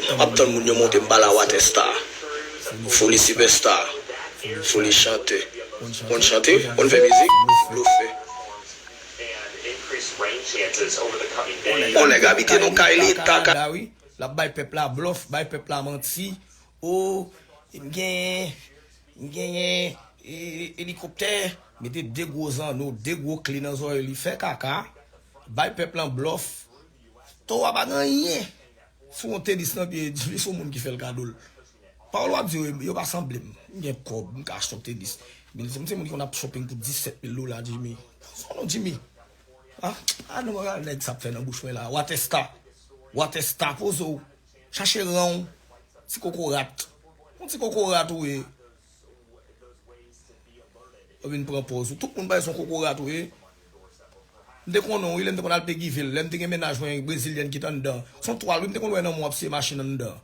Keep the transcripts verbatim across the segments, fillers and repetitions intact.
M ap tann moun yo monte, m pale a Water Star. Foli sipèsta. Foli chante. Konn chante, konn fè mizik, blofe. On nèg abite nan kay leta. Kanada, wi. L ap bay pèp la blòf, bay pèp la manti. O, m genyen, m genyen e, elikoptè, mete de gwo zanno, de gwo kle nan zòrèy li, fè kaka, bay pèp lan blòf. Towa pa gen anyen. Si w wè yon tenis nan pye Jimmy, se yon moun ki fè l kado l. Pawòl w ap di yo, yo pa sanble m. M gen kòb, m ka achte yon tenis. Men se, se moun ki konn ap shopping pou disèt mil dola, Jimmy. Son non, Jimmy. Ah, ah non, gade nèg sa ap fè nan bouch mwen la. Water Star. Water Star, poze w. Chache ran w. Ti kokorat. Yon ti kokorat ou ye. Ou vin pran pòz ou. Tout moun pa se yon kokorat ou ye. M te konnen w, wi, lè m te konn al Peguiville. Lè m te gen mennaj mwen brezilyèn ki t anndan. Se yon twal, wi, m te konn wè nan men w ap siye machin anndan.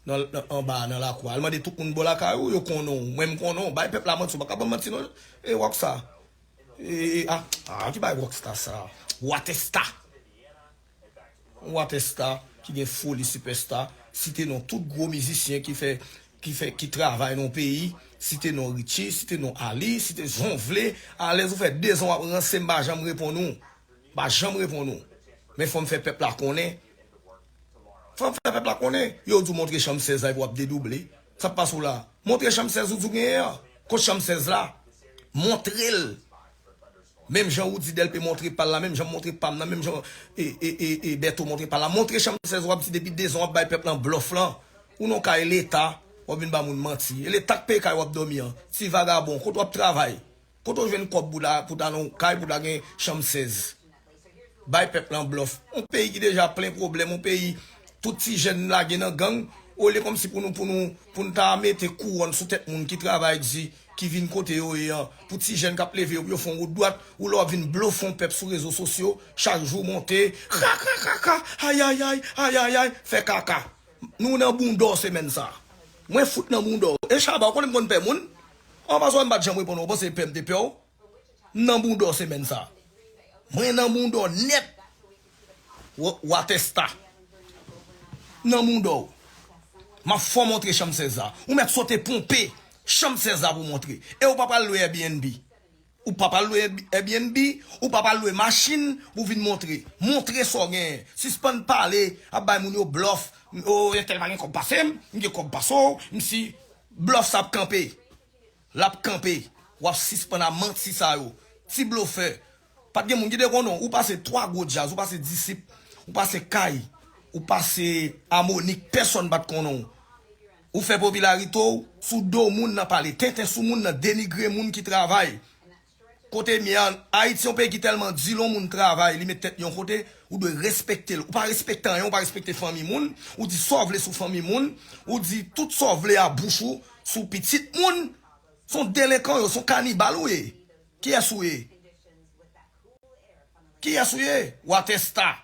Nan, nan, anba, nan lakou a. Al mande tout moun bò lakay ou, yo konnen w. Mwen, m konnen w. Bay pèp la manti, ou pa ka ban m manti, non. E, Rockstar. E, e, a, a, ki bay Rockstar sa? Water Star. Yon Water Star ki gen foli sipèsta, site non tout gwo mizisyen ki fè, ki fè, ki travay nan peyi, site non Richie, site non Ali, site jan w vle, alèz ou fè dezan w ap ranse m pa janm reponn ou, pa janm reponn ou. Men fò m fè pèp la konnen. Fò m fè pèp la konnen. Yo di w montre chanm sèz la epi w ap dedouble. Sa k pase w la? Montre chanm sèz ou di w genyen an. Kot chanm sèz la? Montre l. Menm jan Roody Delpé montre pa l la, menm jan m montre pa m nan, menm jan e, e, e, e Bertho montre pa l la. Montre chanm sèz w ap di depi dezan w ap bay pèp lan blòf lan. Ou nan kay Leta, w ap vin ba moun manti. E Leta k peye kay w ap dòmi an. Ti vagabon, kote w ap travay? Kote w jwenn kòb pou ta, pou ta nan kay, pou ta gen chanm sèz? Bay pèp lan blòf. Yon peyi ki deja plen pwoblèm, yon peyi tout ti jèn lage nan gang, olye kòmsi pou nou, pou nou, pou n ta mete kouwòn sou tèt moun ki travay di, ki vin kote yo ye an, pou ti jèn k ap leve yo, pou yo fè yon wout dwat, ou lè w ap vin blofe yon pèp sou rezo sosyo, chak jou w monte, kaka, kaka, ayayay, ayayay, fè kaka. Nou nan bounda w semèn sa. Mwen fout nan bounda w. E Shabba, ou konnen m konn pè moun? An pa sa m pa t janm reponn ou, ou panse pè m te pè w? M nan bounda w semèn sa. Mwen nan bounda w nèt. Wa-, Water Star. Nan bounda w. M ap fè w montre chanm sèz la. Ou mèt sote ponpe chanm sèz la pou w montre. E ou pa pral lwe Airbnb. Ou pa pral lwe Airbnb, ou pa pral lwe machin pou vin montre. Montre sa w genyen. Sispann pale, ap bay moun yo blòf. O, entèl pa gen kòb pase m, m gen kòb pase w, m si blòf sa ap kanpe. L ap kanpe. W ap sispann a manti sa yo. Ti blofè. Pa t gen moun ki te konnen w. Ou pase twa gwo djaz, ou pase Disip, ou pase Kay, ou pase Amonik, pèsonn pa t konnen w. Ou fè popilarite w sou do moun nan pale tenten sou moun nan, denigre moun ki travay. Kote m ye an, Ayiti yon peyi ki tèlman di lè yon moun travay, li met tèt li yon kote, ou dwe respekte l. Ou pa respekte anyen, ou pa respekte fanmi moun, ou di sa w vle sou fanmi moun, ou di tout sa w vle a bouch ou sou pitit moun. Se yon delenkan w ye, se yon kanibal ou ye. Kiyès ou ye? Kiyès ou ye? Water Star.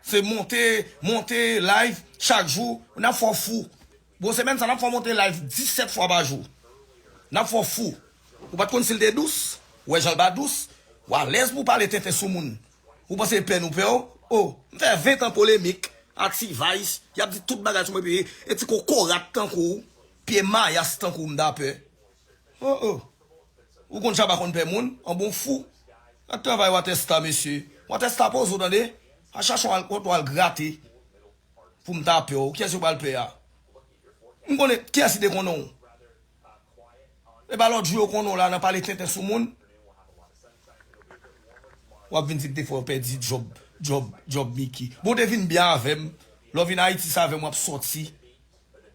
Se monte, monte live chak jou. N ap fè w fou. Bon, semèn sa, n ap fè w monte live disèt fwa pa jou. N ap fè w fou. Ou pa t konn si l te dous? Ou wè jan l pa dous? Ou alèz pou w pale tenten sou moun. Ou panse pè nou pè w? O, m fè ven tan polemik ak T-Vice. Y ap di tout bagay sou mwen, epi e ti kokorat tankou w, pye mayas tankou w, m ta pè. O, o. Ou konn Shabba konn pè moun, an bon fou. Gad travay Water Star, mesye. Water Star poze w tande. A chache yon al, kote w al grate. Pou m ta pè w. Kiyès yo pral pè a? M konnen kiyès ki te konnen w. E pa lòt jou yo konnen w la nan pale tenten sou moun. W ap vin di m te fè w pèdi djòb, djòb, djòb Mickey. Bon, w te vin byen avè m. Lè w vin Ayiti, se avè m w ap sòti.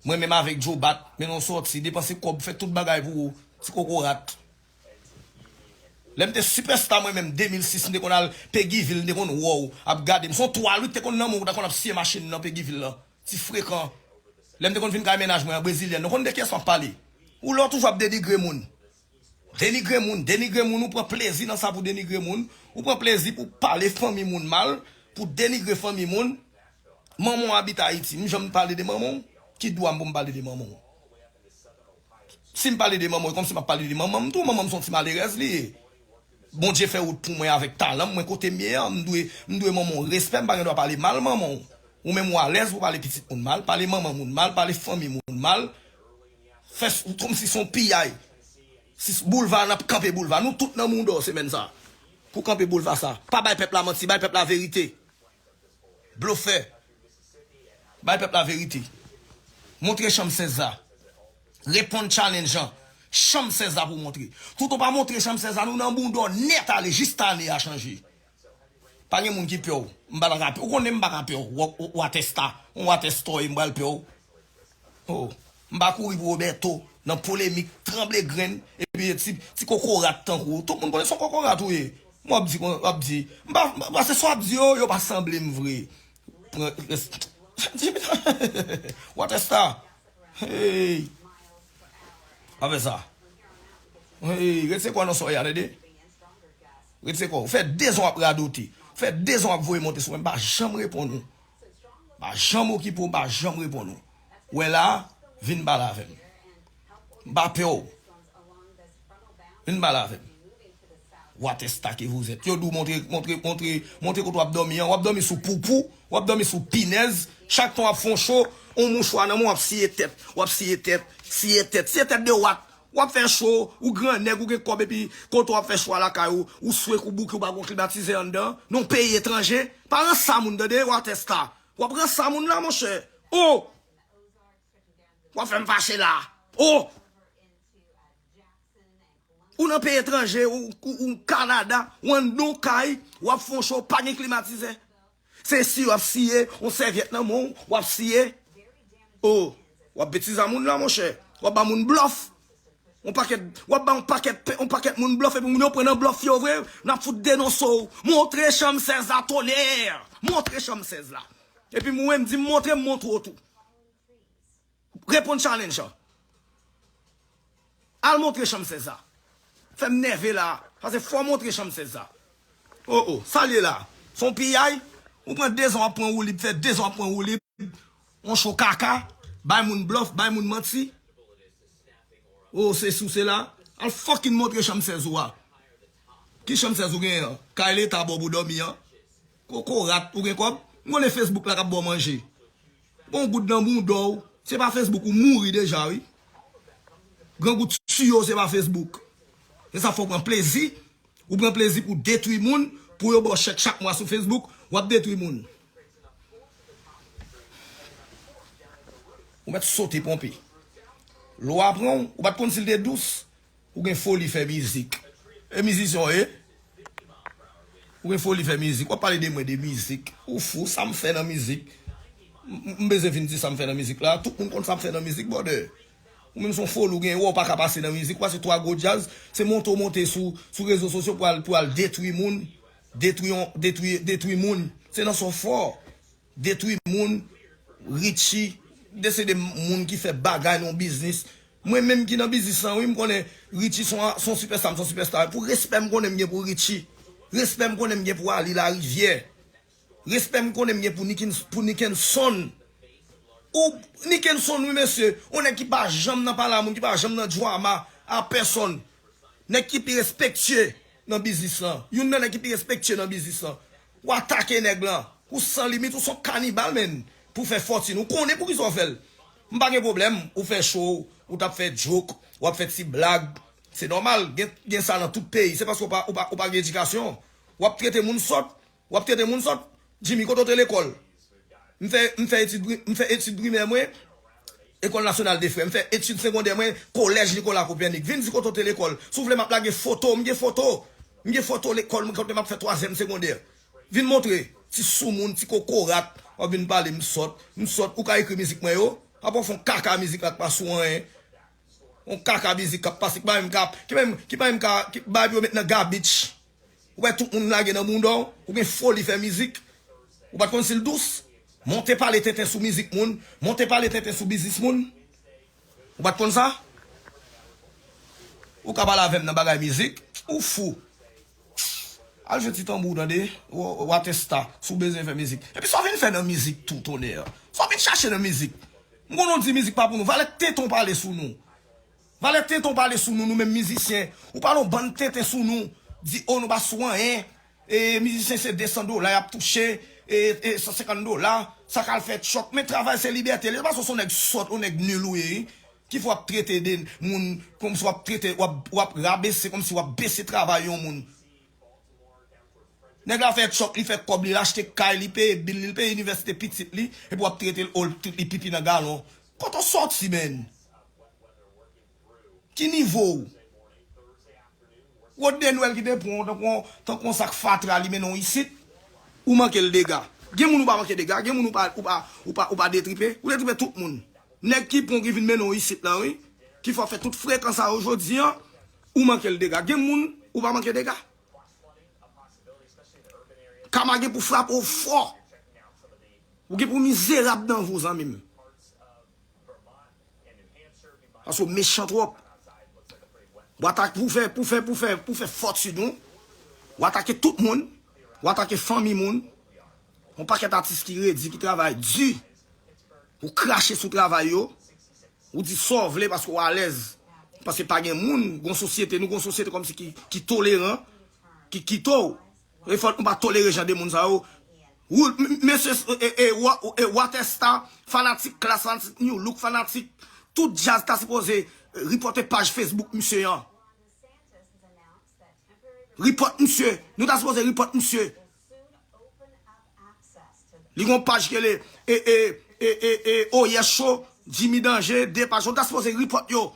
Mwen menm avèk Joe Bat, men nou sòti, depanse kòb, fè tout bagay pou ou, ti kokorat. Lè m te sipèsta mwen menm, de mil sis, m te konn al Peguiville, m te konn wè w ap gade m. Se yon twal wi k te konn nan men w, ou ta konn ap siye machin nan Peguiville lan. Ti frekan. Lè m te konn vin kay mennaj mwen an, brezilyèn, nou konn de kiyès m ap pale. Ou lè w toujou ap denigre moun. Denigre moun, denigre moun, ou pran plezi nan sa pou denigre moun. Ou pran plezi pou pale fanmi moun mal, pou denigre fanmi moun. Manman w abite Ayiti, m janm pale de manman w? Ki dwa m pou m pale de manman w? Si m pale de manman w, e kòmsi m ap pale de manman m tou, manman m se yon ti malerèz li ye. Bondye fè wout pou mwen avèk talan m, mwen kote m ye an, m dwe, m dwe manman w respè, m pa gen dwa pale mal manman w. Ou menm ou alèz pou pale pitit moun mal, pale manman moun mal, pale fanmi moun mal. Fè s- kòmsi se yon piyay. Si s- boulva, n ap kanpe boulva. Nou tout nan mouda w semèn sa. Pou kanpe boulva sa. Pa bay pèp la manti, bay pèp la verite. Blofè. Bay pèp la verite. Montre chanm sèz la. Reponn challenge an. Chanm sèz la pou montre. Tout ou pa montre chanm sèz la, nou nan mouda w nèt ale jis ta ane a chanje. Pa gen moun ki pè w. M pa ta ka pè w. Ou konnen m pa ka pè w. Wa- wa- Watèsta. On watèsta, m pral pè w. Oh. M pa kouri pou Roberto. Nan polemik, tranble grenn. Epi ti, ti kokorat tankou ou. Tout moun konnen se yon kokorat ou ye. M w ap di, w ap di. M pa, m pa, se sa w ap di yo, yo pa sanble m vre. Pran, res- Watèsta. Hey. Pa fè sa. Hey, ret se kwa nan soy a, tande? Ret se kwa. Ou fè de zan w ap radote. Ou fè de zan w ap voye monte sou mwen. M pa janm reponn ou. M pa janm okipe w, m pa janm reponn ou. Ou wè la, vin pale avè m. M pa pè w. Vin pale avè m. Watèsta ke vous êtes. Yo di w montre, montre, montre, montre kote w ap dòmi an. W ap dòmi sou poupou, w ap dòmi sou pinèz. Chak tan w ap fè yon cho, yon mouchwa nan men w, w ap siye tèt. W ap siye tèt, siye tèt, siye tèt de wat. W ap fè cho, ou grannèg, ou gen kòb, epi kote w ap fè cho a lakay ou, ou swek, ou bouke, ou pa gon klimatizè anndan. Nan yon peyi etranje, pa ranse a moun, tande, Watèsta. W ap ranse a moun la, monchè. Oh! W ap fè m fache la. Oh! Ou nan peyi etranje, ou, ou, ou Kanada, ou anndan yon kay, w ap fè yon cho, pa gen klimatizè. Se si w ap siye, yon sèvyèt nan men w, w ap siye. Oh, w ap betize a moun la, monchè. W ap ba moun blòf. Yon pakèt, w ap ba yon pakèt, pe- yon pakèt moun blòf, epi moun yo pran nan blòf yo vre, n ap fout denonse w. Montre chanm sèz la, tonè! Montre chanm sèz la. Epi mwen menm, di m montre, m montre w tou. Reponn challenge an. Al montre chanm sèz la. Fè m nève la. Paske fò w montre chanm sèz la. Oh, oh, sa l ye la. Se yon piyay. Ou pran de zan w ap pran woulib, fè de zan w ap pran woulib. Yon cho kaka. Bay moun blòf, bay moun manti. Oh, se sou se la. Al fucking montre chanm sèz ou a. Ki chanm sèz ou genyen an? Kay leta ba w pou dòmi an. Kokorat, ou gen kòb? M konnen Facebook la k ap ba w manje. Bon goud nan mouda w. Se pa Facebook, ou mouri deja, wi. Gran goud tiyo, se pa Facebook. Se sa fè w pran plezi. Ou pran plezi pou detwi moun, pou yo ba w chèk chak mwa sou Facebook, w ap detwi moun. Ou mèt sote ponpe. Lwa pran w, ou pa t konn si l te dous. Ou gen foli fè mizik. E mizisyen w ye? Ou gen foli fè mizik. W ap pale de mwen de mizik. Ou fou, sa m fè nan mizik? M, m, m bezwen vin di sa m fè nan mizik la. Tout moun konn sa m fè nan mizik, brother. Ou menm se yon foli ou gen, ou pa ka pase nan mizik. Ou pase twa gwo djaz, se monte w monte sou, sou rezo sosyo pou al, pou al detwi moun. Detwi yon, detwi, detwi moun. Se nan sa w fò. Detwi moun, Richie, de se de moun ki fè bagay nan yon biznis. Mwen menm ki nan biznis lan, wi, m konnen Richie se yon, se yon sipèsta, m se yon sipèsta. Pou respè m konnen m gen pou Richie, respè m konnen m gen pou Ali Larivière, respè m konnen m gen pou Niken-, pou Nikenson. Ou, Nikenson, wi, mesye, yon nèg ki pa janm nan pale a moun, ki pa janm nan djwama a pèsonn. Nèg ki pi respektye nan biznis lan. Youn nan nèg ki pi respektye nan biznis lan. Ou atake nèg lan. Ou san limit, ou se yon kanibal, menn. Pou fè fòtin. Ou konnen poukisa w fè l. M pa gen pwoblèm. Ou fè cho, ou t ap fè joke, w ap fè ti blag. Se nòmal. Gen, gen sa nan tout peyi. Se paske w pa, ou pa, ou pa gen edikasyon. W ap trete moun sòt. W ap trete moun sòt. Jimmy, kote w te lekòl? M fè, m fè etid pri-, m fè etid primè mwen, École Nationale des Frères. M fè etid segondè mwen, Collège Nicolas Copernic. Vin di kote w te lekòl. Si w vle, m ap lage foto. M gen foto. M gen foto lekòl mwen kote m ap fè twazyèm segondè. Vin montre. Ti soumoun, ti kokorat. W ap vin pale m sòt. M sòt. Ou ka ekri mizik mwen yo. Apa w fè yon kaka mizik la k pa sou anyen. Yon kaka mizik k ap pase. Ki pa menm ka, ki pa menm, ki pa menm ka, ki bay pou yo met nan gabich. Ou wè tout moun lage nan mouda w, ou gen foli fè mizik. Ou pa t konn si l dous. Monte pale tenten sou mizik moun, monte pale tenten sou biznis moun. Ou pa t konn sa? Ou ka pale avè m nan bagay mizik, ou fou. Al jwe ti tanbou, tande, w-, w-, Watèsta, si w bezwen fè mizik. Epi sa w vin fè nan mizik tou, tonè. Sa w vin chache nan mizik. M konn nou di mizik pa pou nou. Valè tenten w pale sou nou. Valè tenten w pale sou nou, nou menm mizisyen. Ou pale yon bann tenten sou nou. Di, o, nou pa sou anyen. E mizisyen se de san dola y ap touche. E, e san senkant dola. Sa k al fè Chuck, men travay se libète li. Se pa se yon nèg sòt, yon nèg nil ou ye, wi. Ki fè w ap trete de moun kòmsi w ap trete, w ap, w ap rabese, kòmsi w ap bese travay yon moun. Nèg la fè Chuck, li fè kòb li, l achte kay, li peye bil li, li peye inivèsite pitit li, epi w ap trete l, o, li pipi nan galon. Kote w sòti, menn? Ki nivo w? Rod Denwèl ki te pran w tankou yon, tankou yon sak fatra, li mennen w isit, ou manke l dega. Gen moun ou pa manke dega, gen moun ou pa, ou pa, ou pa, ou pa detripe, ou detripe tout moun. Nèg ki pran w ki vin mennen w isit la, wi, ki fè w fè tout frekan sa yo jodi a, ou manke l dega. Gen moun ou pa manke dega. Kama gen pou frape w fò. Ou gen pou mizerab nan vi w, zanmi m. Paske w mechan twòp. W atake pou fè, pou fè, pou fè, pou fè fòtin ou. W atake tout moun. W atake fanmi moun. Yon pakèt atis ki redi, ki travay di. Ou krache sou travay yo. Ou di sa w vle paske w alèz. Paske pa gen moun, gon sosyete, nou gon sosyete kòmsi ki, ki toleran, ki kite w. E fòk nou pa tolere jan de moun sa yo. Ou, m-, mesye, e, e, e, wa-, e, Waterstar, fanatik Klass, fanatik Nu Look, fanatik tout djaz ta sipoze, e, repòte paj Facebook misye an. Repòt misye. Nou ta sipoze repòt misye. Li gon paj ki rele, e, e, e, e, e, Oyè Cho, Jimmy Danje, de paj. Nou ta sipoze repòt yo.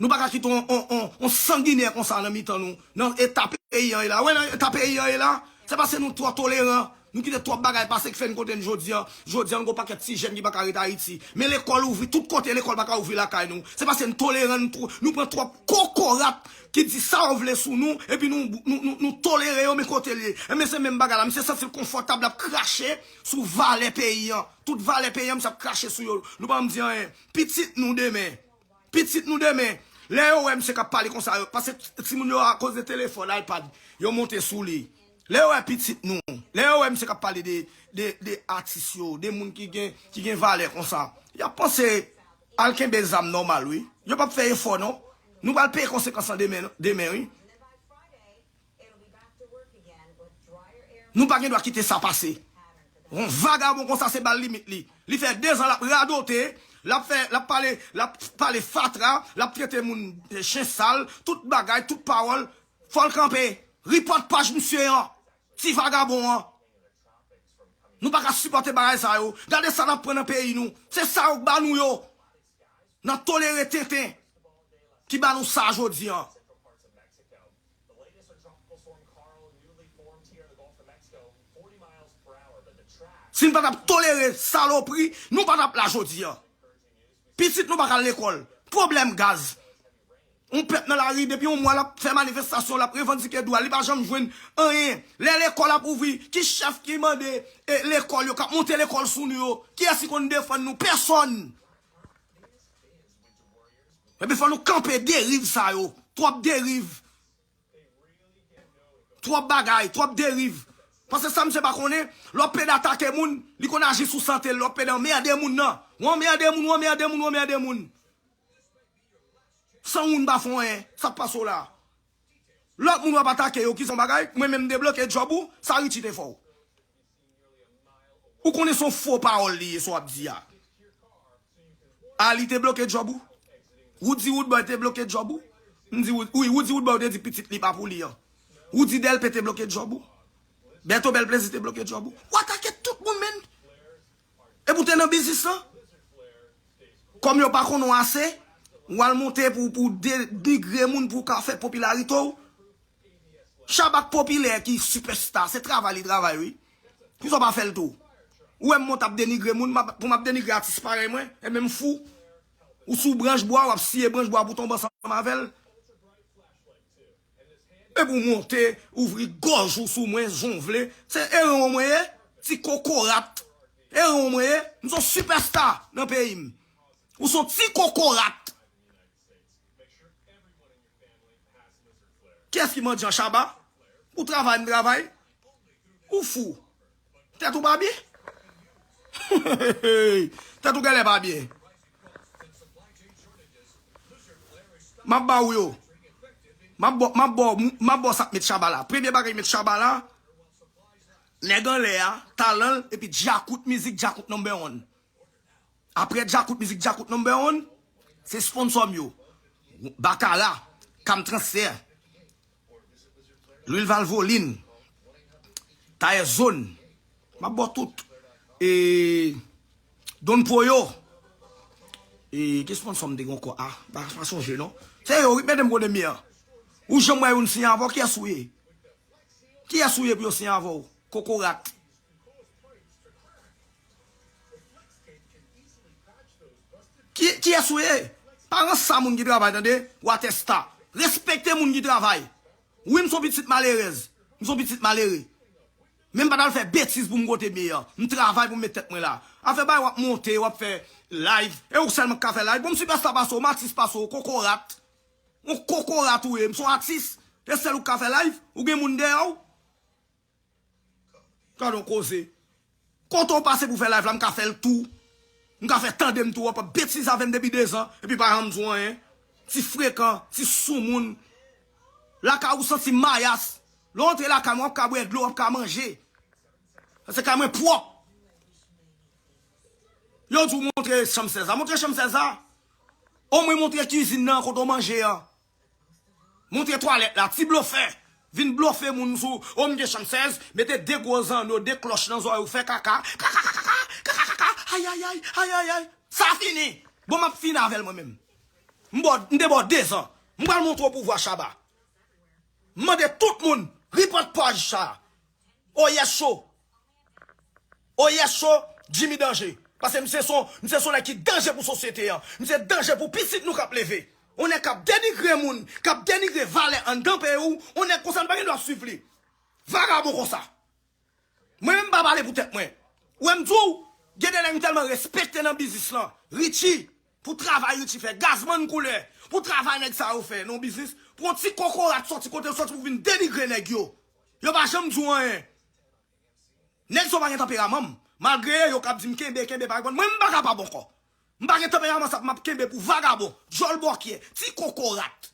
Nou pa ka kite on, on, on, on sanginè konsa nan mitan nou. Nan eta peyi an ye la. Wè nan eta peyi an ye la. Se paske nou twò toleran. Nou kite twòp bagay pase ki fè n kote n jodi a. Jodi a, nou gon pakèt ti jèn ki pa ka ret Ayiti. Men lekòl ouvri, tout kote lekòl pa ka ouvri lakay nou. Se paske n toleran, nou twò, nou pran twòp kokorat ki di sa yo vle sou nou, epi nou, nou, nou, nou tolere yo, men kote l ye. Enben, se menm bagay la. Misye santi l konfòtab, l ap krache sou valè peyi an. Tout valè peyi an, misye ap krache sou yo. Nou pa janm di anyen. Pitit nou demen. Pitit nou demen, lè yo wè misye k ap pale konsa, yo, paske timoun yo, akoz de telefòn, iPad, yo monte sou li. Lè yo wè pitit nou, lè yo wè misye k ap pale de, de, de atis yo, de moun ki gen, ki gen valè konsa, y ap panse al kenbe zam nòmal, wi. Yo p ap fè efò, non. Nou pral peye konsekans lan demen, demen, wi. Nou pa gen dwa kite sa pase. Yon vagabon konsa se ba l limit li. Li fè dezan l ap radote, l ap fè, l ap pale, l ap pale fatra, l ap trete moun, e, chen sal, tout bagay, tout pawòl. Fò l kanpe. Repòt paj misye an. Ti vagabon an. Nou pa ka sipòte bagay sa yo. Gade sa n ap pran nan peyi nou. Se sa yo k ba nou yo. N ap tolere tenten ki ba nou sa jodi an. Si n pa t ap tolere salopri, nou pa t ap la jodi an. Pitit nou pa ka al lekòl. Pwoblèm gaz. Yon pèp nan lari depi yon mwa l ap fè manifestasyon, l ap revandike dwa l, li pa janm jwenn anyen. Lè lekòl ap ouvri, ki chèf ki mande, e, lekòl yo k ap monte lekòl sou nou yo? Kiyès ki konn defann nou? Pèsòn. Ebyen, fò nou kanpe deriv sa yo. Twòp deriv. Twòp bagay, twòp deriv. Paske sa misye pa konnen, lè w ap plede atake moun, li konn aji sou sante l, lè w ap plede anmède moun nan. W anmède moun, w anmède moun, w anmède moun. San woun pa fè anyen, sa k pase w la? Lòt moun w ap atake yo, ki son bagay, mwen menm m debloke djòb ou, sa Richie te fè w? Ou konnen se yon fo pawòl li ye, sa w ap di a. Ali te bloke djòb ou? Woody Woodboy te bloke djòb ou? M di, Wood-, wi, Woody Woodboy te di pitit li pa pou li an. Woody Delpé te bloke djòb ou? Berto Bèl Plezi te bloke djòb ou? W atake tout moun, menn. Epi w te nan biznis lan. Kòm yo pa konnen w ase, w al monte pou, pou denigre moun pou w ka fè popilarite w. Shabba k popilè ki sipèsta, se travay li travay, wi. Poukisa w pa fè l tou? Ou wè m monte ap denigre moun, m ap, pou m ap denigre atis parèy mwen, enben m fou. Ou sou branch bwa, w ap siye branch bwa pou tonbe ansanm avè l. Epi w monte, ouvri gòj ou sou mwen, jan w vle. Se eran w mwen ye, ti kokorat. Eran w mwen ye, m se yon sipèsta nan peyi m. Ou se yon ti kokorat. Kiyès ki mandyan Shabba? Ou travay, m travay. Ou fou. Tèt ou pa byen? Tèt ou genlè pa byen. M ap ba ou yo. M ap ba w, m ap ba w, m ap ba w sa k met Shabba la. Premye bagay ki met Shabba la, Nèg anlè a, talan l, epi Djakout Mizik, Djakout number one. Apre Djakout Mizik, Djakout number one, se sponsò m yo. Bakara, Kam Transfè, Lwil Valvoline, Tayè Zòn, m ap ba w tout. E, Don Poyo. E, ki sponsò m te gen ankò? Ah, pa, pa sonje non. Se yo, wi, medam konnen m ye an. Ou janm wè youn siyen avè w, kiyès ou ye? Kiyès ou ye pou yo siyen avè w? Kokorat. Ki, kiyès ou ye? Pa ranse a moun ki travay, tande? Watèsta. Respekte moun ki travay. Wi, m se yon pitit malerèz. M se yon pitit malere. Men m pa t al fè betiz pou m kote m ye an. M travay pou m met tèt mwen la. Afè bay w ap monte, w ap fè live. E ou sèlman k ka fè live. Bon, m sipèsta pase w, m atis pase w, kokorat. Yon kokorat ou ye, m se yon atis. E sèl ou k ka fè live, ou gen moun dèyè w. Gade yon koze. Kote w pase pou fè live la, m ka fè l tou. M ka fè tande m tou, w ap ap betize avè m depi dezan, epi pa janm di w anyen. Ti frekan, ti soumoun. Lakay ou santi mayas. Lè w antre lakay mwen, w ap ka bwè dlo, w ap ka manje. Paske kay mwen pwòp. Yo di w montre chanm sèz la. Montre chanm sèz la. Omwen montre kizin nan kote w manje an. Montre twalèt la. Ti blofè. Vin blofe moun sou. O, m gen chanm sèz. Mete de gwo zanno, de klòch nan zòrèy ou fè kaka. Kaka, kaka, kaka, kaka, kaka. Ayayay, ayayay. Sa fini. Bon, m ap fini avè l mwen menm. M bò, m te bò dezan. M pral montre w pouvwa Shabba. M mande tout moun, report paj sa. Oyè cho. Oyè cho, Jimmy Danje. Paske misye se yon, misye se yon nèg ki danje pou sosyete an. Misye danje pou pitit nou k ap leve. Yon nèg k ap denigre moun, k ap denigre valè anndan peyi w. Yon nèg konsa nou pa gen dwa swiv li. Vagabon konsa. Mwen menm m pa pale pou tèt mwen. Ou wè m di w, gen de nèg m tèlman respekte nan biznis lan. Richie, pou travay Richie fè. Gazman koulè, pou travay nèg sa yo fè nan biznis. Pou yon ti kokorat sòti kote l sòti pou vin denigre nèg yo. Yo pa janm di w anyen. Nèg sa yo pa gen tanperaman m. Malgre yo k ap di m kenbe, kenbe, pa reponn. Mwen, m pa kapab ankò. M pa gen tanperaman sa pou m ap kenbe pou vagabon, djòl bòkyè, ti kokorat.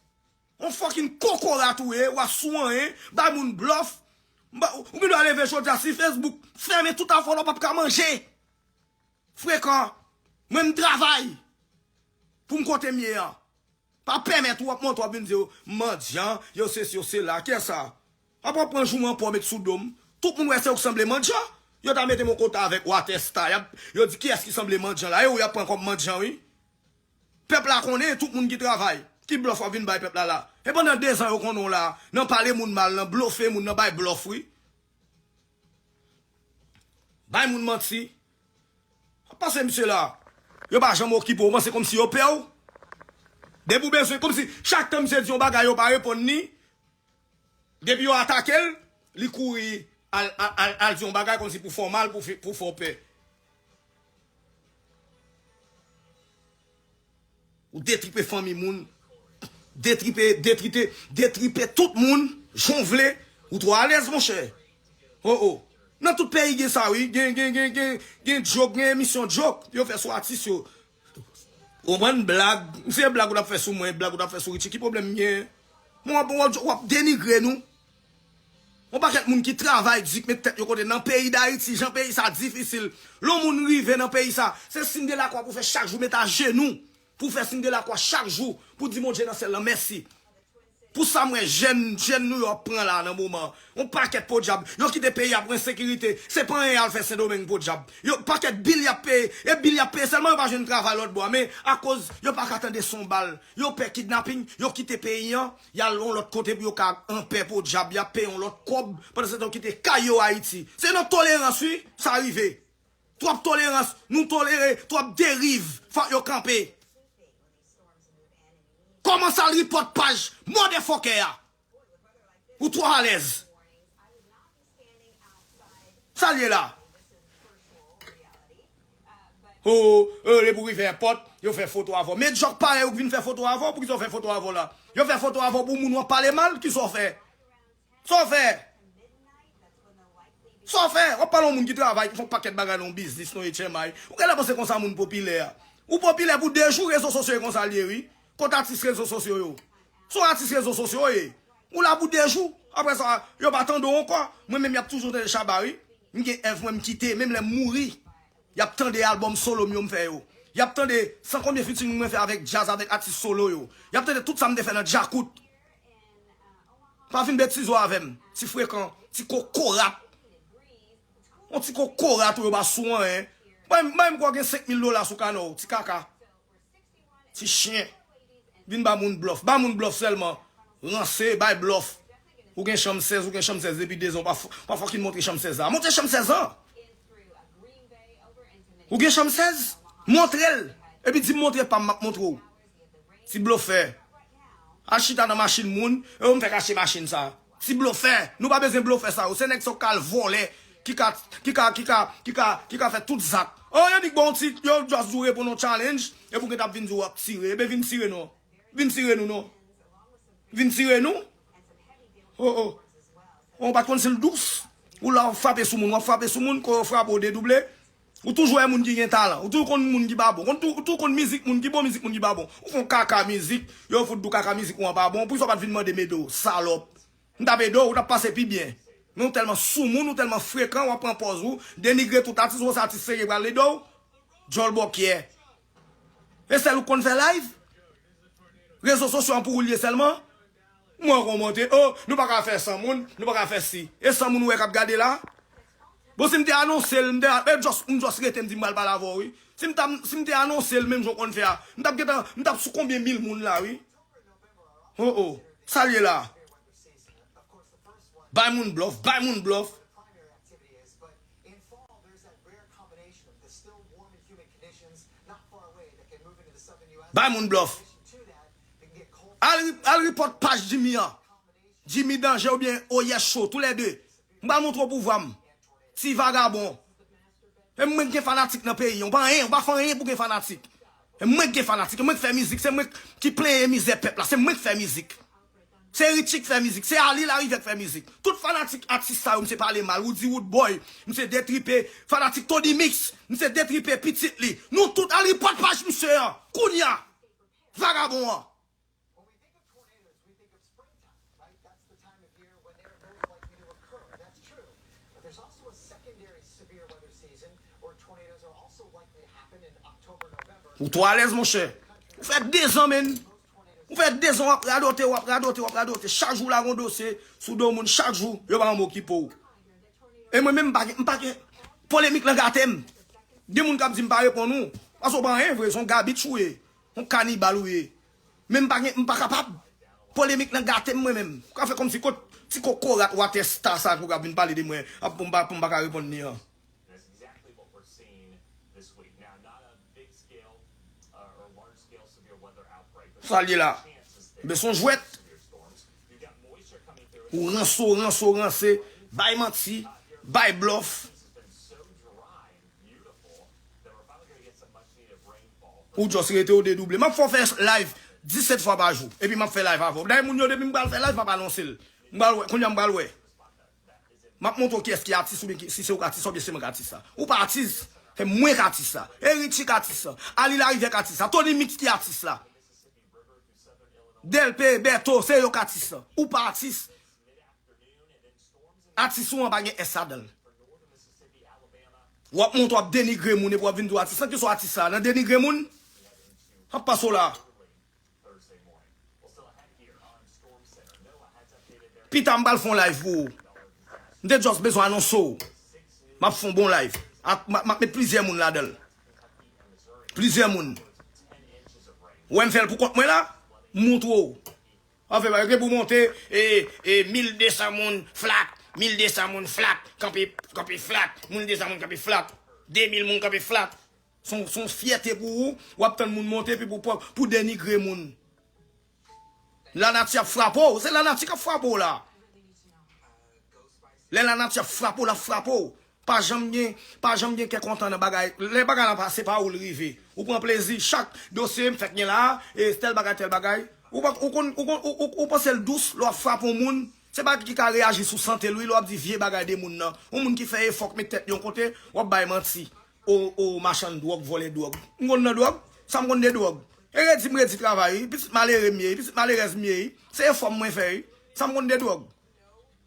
On fucking kokorat ou ye, w ap sou anyen, bay moun blòf. M ba, ou gen dwa leve jodi a si Facebook fèmen tout afè w la, w p ap ka manje. Frekan, mwen m travay pou m kote m ye an. Pa pèmèt ou ap monte w ap vin di yo mandyan, yo sesi, yo sela. Kiyès sa? Ap ap pran jouman pa w met sou do m. Tout moun wè se ou k sanble mandyan. Yo ta mete m yon kote avèk Watèsta. Y ap, yo di kiyès ki sanble mandyan la. E ou y ap pran kòm mandyan, wi. Pèp la konnen tout moun ki travay, ki blòf w ap vin bay pèp la la. E pandan dezan yo konnen w la, nan pale moun mal, nan blofe moun, nan bay blòf, wi. Bay moun manti. Pase misye la. Yo pa janm okipe w, panse kòmsi yo pè w. Depi w bezwen, kòmsi chak tan misye di yon bagay, yo pa reponn li. Depi yo atake l, li kouri al, al, al, al di yon bagay kòmsi pou fè w mal, pou fè, pou fè w pè. Ou detripe fanmi moun. Detripe, detrite, detripe tout moun, jan w vle. Ou twò alèz, monchè. Oh, oh. Nan tout peyi gen sa, wi. Gen, gen, gen, gen, gen djok, gen emisyon djok. Yo fè sou atis yo. Ou konprann blag. Se blag ou t ap fè sou mwen, blag ou t ap fè sou Richie. Ki pwoblèm m gen? Mwen, w ap, w ap, w ap denigre nou. Yon pakèt moun ki travay di, k met tèt yo kote nan peyi Dayiti, jan peyi sa difisil. Lè yon moun rive nan peyi sa, se siy de lakwa pou fè chak jou, met ajenou, pou fè siy de lakwa chak jou, pou di Bondye nan syèl lan mèsi. Pou sa m wè jèn, jèn nou yo ap pran la nan moman. Yon pakèt podyab, yo kite peyi a pou ensekirite. Se pa anyen y al fè Sendomeng podyab. Yo pakèt bil y ap peye, e bil y ap peye sèlman yo pa jwenn travay lòt bò a. Men akoz yo pa ka tande son bal, yo pè kidnaping, yo kite peyi an, y al yon lòt kote pou yo ka anpè podyab, y ap peye yon lòt kòb, pandan se tan yo kite kay yo Ayiti. Se nan tolerans wi, sa rive. Twòp tolerans, nou tolere twòp deriv, fòk yo kanpe. Kòmanse al report paj motherfucker a. Ou twò alèz. Sa l ye la? Oh, oh, lè pou rive èpòt, yo fè foto avè w. Men djòk parèy ou k vin fè foto avè w, poukisa yo fè foto avè w la? Yo fè foto avè w pou moun w ap pale mal, kisa w fè? Sa w fè? Sa w fè? W ap pale yon moun ki travay, ki fè yon pakèt bagay nan yon biznis, nan H M I. Ou genlè panse konsa moun popilè a. Ou popilè pou de jou, rezo sosyo e konsa l ye, wi. Kot atis rezo sosyo yo? Se yon atis rezo sosyo w ye. Ou la pou de jou. Apre sa, yo pa tande w ankò. Mwen menm, y ap toujou tande Shabba, wi. M gen èv mwen m kite, menm lè m mouri, y ap tande albòm solo m yo m fè yo. Y ap tande san konbyen featuring mwen fè avèk djaz, avèk atis solo yo. Y ap tande tout sa m te fè nan Djakout. Pa vin betize w avè m, ti frekan, ti kokorat. Yon ti kokorat ou yo pa sou anyen. Bay m, bay m kwa gen senk mil dola sou kanal w, ti kaka. Ti chen. Vin ba moun blòf. Ba moun blòf sèlman. Ranse, bay blòf. Ou gen chanm sèz, ou gen chanm sèz depi de zan. Pa, pa fucking montre chanm sèz la. Montre chanm sèz la. Ou gen chanm sèz? Montre l. Epi di m montre pa m, m ap montre w. Ti blofè. Al chita nan machin moun, e yo m fè kache machin sa. Ti blofè. Nou pa bezwen blofè sa yo. Se nèg sa yo k al vòlè, ki ka, ki ka, ki ka, ki ka, ki ka fè tout zak. Oh, yo di k ba w ti, yo just di w reponn yon challenge, epi w gentan ap vin di w ap tire. Ebyen vin tire non. Vin tire nou non. Vin tire nou. Oh, oh. Ou pa t konn si l dous. Ou la w ap frape sou moun, w ap frape sou moun, kou yo frape w dedouble. Ou toujou wè moun ki gen talan. Ou toujou konn moun ki pa bon. Konn tou, ou toujou konn mizik moun ki bon, mizik moun ki pa bon. Ou fè yon kaka mizik, yo fout di w kaka mizik ou an pa bon. Poukisa w pa t vin mande m ede w, salòp? M t ap ede w, ou t ap pase pi byen. Men ou tèlman soumoun, ou tèlman frekan, w ap pran pòz ou, denigre tout atis, ou wè se atis serye pral ede w? Djòl bòkyè. E sèl ou k konn fè live? Rezo sosyo an pou ou l ye sèlman? Mwen kòmante, oh, nou pa ka fè san moun, nou pa ka fè si. E san moun ou wè k ap gade la? Bon, si m te anonse l, m te, e just, m just rete, m di m pral pale avè w, wi. Si m t ap, si m te anonse l, menm jan w konn fè a, m t ap gentan, m t ap sou konbyen mil moun la, wi. Oh, oh, sa l ye la? Bay moun blòf, bay moun blòf. Bay moun blòf. Al, al report paj Jimmy an. Jimmy Danje oubyen Oyè Cho, toulède. M pral montre w pouvwa m. Ti vagabon. E mwen k gen fanatik nan peyi an. Ou pa anyen, ou pa fè anyen pou gen fanatik. E mwen k gen fanatik, e mwen k fè mizik, se mwen ki plenyen mizè pèp la, se mwen k fè mizik. Se Richie k fè mizik, se Ali Larivye k fè mizik. Tout fanatik atis sa yo, misye pale mal. Roody Roodboy, misye detripe. Fanatik Tony Mix, misye detripe pitit li. Nou tout al report paj misye an. Kounya. Vagabon an. Ou twò alèz, monchè. Ou fè dezan, menn. Ou fè dezan w ap radote, w ap radote, w ap radote. Chak jou w lage yon dosye sou do moun, chak jou, yo pa janm okipe w. E mwen menm, m pa gen, m pa gen, polemik lan gate m. Gen moun k ap di m pa reponn ou. Paske w pa anyen vre, se yon gabitch ou ye. Yon kanibal ou ye. Men m pa gen, m pa kapab. Polemik lan gate m mwen menm. Ou ka fè kòmsi kot ti kokorat watè sta sa pou k ap vin pale de mwen, ap pou m pa, pou m pa ka reponn li an. Sa l ye la? Men se yon jwèt. Ou ranse, ou ranse, ou ranse. Bay manti. Bay blòf. Ou just rete ou dedouble. M ap fè w fè live disèt fwa pa jou. Epi m ap fè live avè w. Dayè moun yo depi m pral fè live, m ap anonse l. M pral wè, kounye a m pral wè. M ap montre w kiyès ki atis oubyen ki, si se ou k atis sa oubyen se mwen k atis sa. Ou pa atis. Se mwen k atis sa. E Richie k atis sa. Ali Larivye k atis sa. Tony Mix ki atis la. Delpe, Beto, se yo k atis sa. Ou pa atis. Atis ou an pa gen S ladan l. W ap monte w ap denigre moun epi w ap vin di w atis. Nan ki sa w atis sa? Nan denigre moun? M ap pase w la. Pita m pral fè yon live pou ou. M te just bezwen anonse w. M ap fè yon bon live. Ak, m ap, m ap met plizyè moun ladan l. Plizyè moun. Ou wè m fè l pou kont mwen la? M montre w. Anfen, yo gen pou monte, e, e, mil de san moun flat, mil de san moun flat, kanpe, kanpe flat, mil de san moun kanpe flat, de mil moun kanpe flat. Se yon, se yon fyète pou ou, w ap tann moun monte, epi pou, pou, pou denigre moun. Lanati ap frape w, se lanati k ap frape w la. Lè lanati ap frape w, l ap frape w. Pa janm gen, pa janm gen kè kontan nan bagay. Lè bagay la pase pa ou l rive. Ou pran plezi, chak dosye m fèk gen la, e tèl bagay, tèl bagay. Ou pa, ou konn, ou konn, ou, ou, ou panse l dous, lè w ap frape yon moun, se bagay ki ka reyaji sou sante l, wi, lè w ap di vye bagay de moun nan. Yon moun ki fè efò, k met tèt li yon kote, w ap bay manti. O, o, machann dwòg, vòlè dwòg. M konn nan dwòg? Sa m konn de dwòg? E redi m redi travay, wi. Pitit malere m ye, wi. Pitit malerèz m ye, wi. Se efò m mwen fè, wi. Sa m konn de dwòg?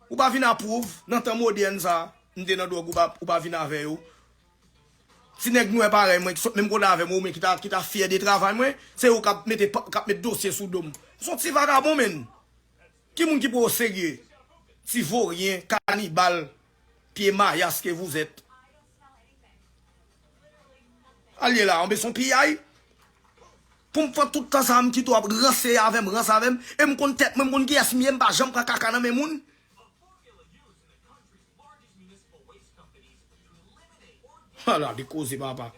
Ou pa vin apwouv nan tan modèn sa a. m te nan dwòg, ou pa, ou pa vin avè yo. Ti nèg nwè parèy mwen, ki sot menm kote avè m, ou men ki ta, ki ta fyè de travay mwen, se yo k ap mete, k ap met dosye sou do m. Se yon ti vagabon, menn. Ki moun ki pran w serye? Ti voryen, kanibal, pye mayas ke vous êtes. Al ye la, anbe son piyay. Pou m pran tout tan sa a, m kite w ap ranse avè m, ranse avè m. E m konn tèt mwen, m konn kiyès m ye, m pa janm pran kaka nan men moun. Ala de koze, papa.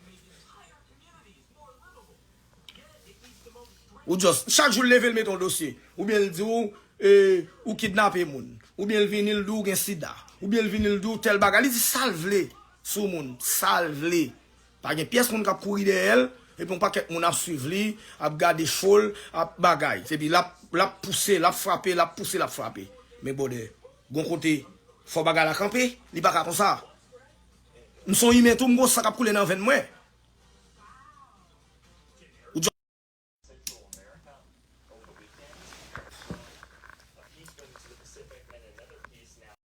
Ou just, chak jou l leve, l mete yon dosye. Oubyen l di w, e, ou kidnape moun. Oubyen l vini, l di w gen sida. Oubyen l vini, l di w tèl bagay. Li di sa l vle sou moun. Sa l vle. Pa gen pyès moun k ap kouri dèyè l. Epi yon pakèt moun ap swiv li, ap gade cho l, ap bagay. Epi l ap, l ap pouse, l ap frape, l ap pouse, l ap frape. Men bòdè, gon kote, fò bagay la kanpe, li pa ka konsa. M se yon imen tou, m gon san k ap koule nan venn mwen.